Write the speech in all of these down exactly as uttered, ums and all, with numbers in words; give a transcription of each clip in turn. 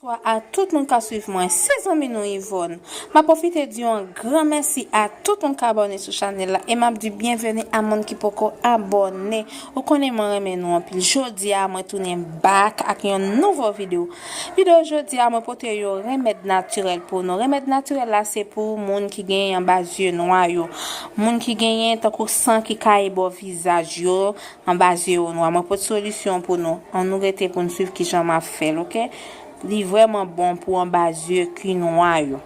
Bonswa a tout moun k ap swiv mwen, se zanmi nou Yvonne. M ap pwofite di yon gran mèsi a tout moun k abòne sou chanèl la e m ap di byenveni a moun ki poko abòne. Ou konnen mwen renmen nou anpil. Jodi a mwen tounen back ak yon nouvo videyo. Videyo jodi a mwen pote yon remèd natirèl pou nou. Remèd natirèl la se pou moun ki genyen anba zye nwa yo. Moun ki genyen tankou san ki kaye bò vizaj yo, anba zye yo nwa. Mwen pote solisyon pou nou. Ann nou rete pou n swiv kijan m ap fè l, oke? Li vrèman bon pou anba zye ki nwa yo.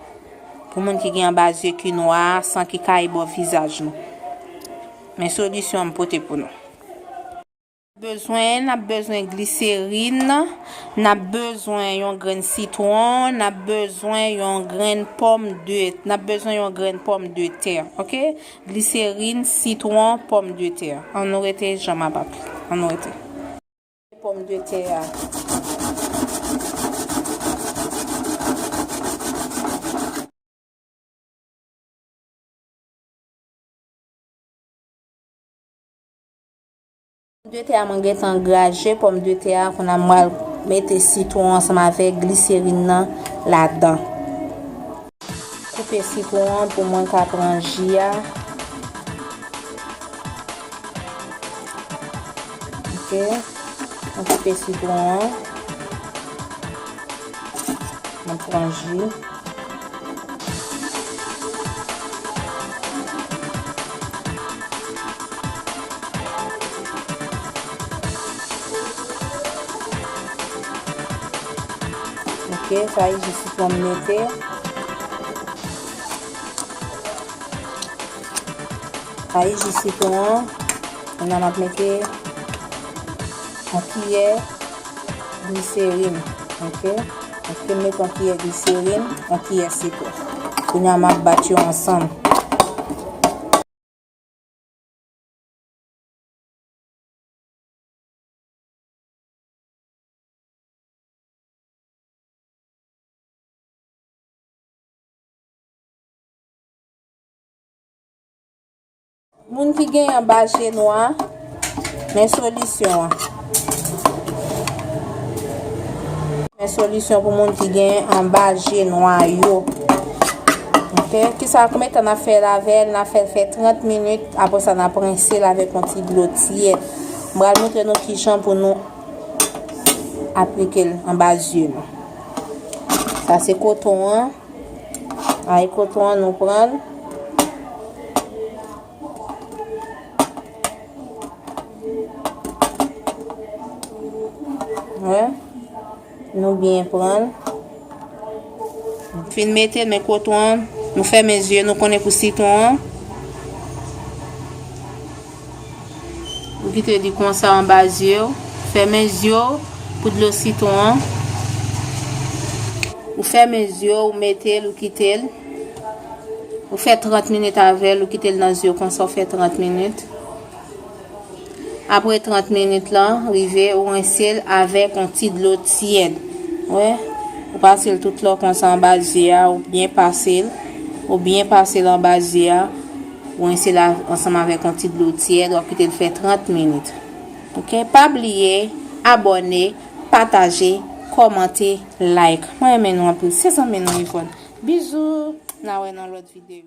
Pou moun ki gen anba zye ki nwa, san ki kaye bò vizaj nou. Men solisyon m pote pou nou. Bezwen, n ap bezwen gliserin, n ap bezwen yon grenn sitwon, n ap bezwen yon grenn pòm de, n ap bezwen yon grenn pòm de tè, oke? Gliserin, sitwon, pòm de tè. Ann nou rete jan m ap ap. Ann nou rete. Pòm de tè a. Pòm de tè a mwen gentan graje, pòm de tè a, kounye a m pral mete sitwon ansanm avèk gliserin nan ladan. Koupe sitwon an pou mwen ka pran ji a. Ok. Mwen koupe sitwon an. Mwen pran ji. Ok, sa e ji sitwon m mete. Sa e ji sitwon an. Kounye a m ap mete yon kiyè gliserin. Ok? Ok, m mete yon kiyè gliserin, yon kiyè sitwon. Kounye a m ap bat yo ansanm. Moun ki gen anba je nwa, men solisyon an. Men solisyon pou moun ki gen anba je nwa yo. Ok, kisa, konbyen tan n ap fè l avè l? N ap fè l fè trant minit, apre sa n ap rense l avèk yon ti dlo tyèd. M pral montre nou kijan pou nou aplike l anba zye nou. Sa se koton an. Ay, koton an nou pran l. Wè. Nou byen pran l. Fin mete l, men koton an, nou fèmen zye, nou konnen pou sitwon an. Ou kite li konsa anba zye w. Fèmen zye w pou dlo sitwon an. Ou fèmen zye w, ou mete l, ou kite l. Ou fè trant minit avè l, ou kite l nan zye w konsa, ou fè trant minit. Apre trant minit lan rive, ou rense l avèk yon ti dlo tyèd. Wè, ou pase l tout lò konsa anba zye a, ou byen pase l, ou byen pase l anba zye a, ou rense l a-, ansanm avèk yon ti dlo tyèd, w ap kite l fè trant minit. Ok, pa bliye abòne, pataje, kòmante, like. Mwen renmen nou anpil. Se zanmi nou Yvonne. Bizou, n a wè nan lòt videyo.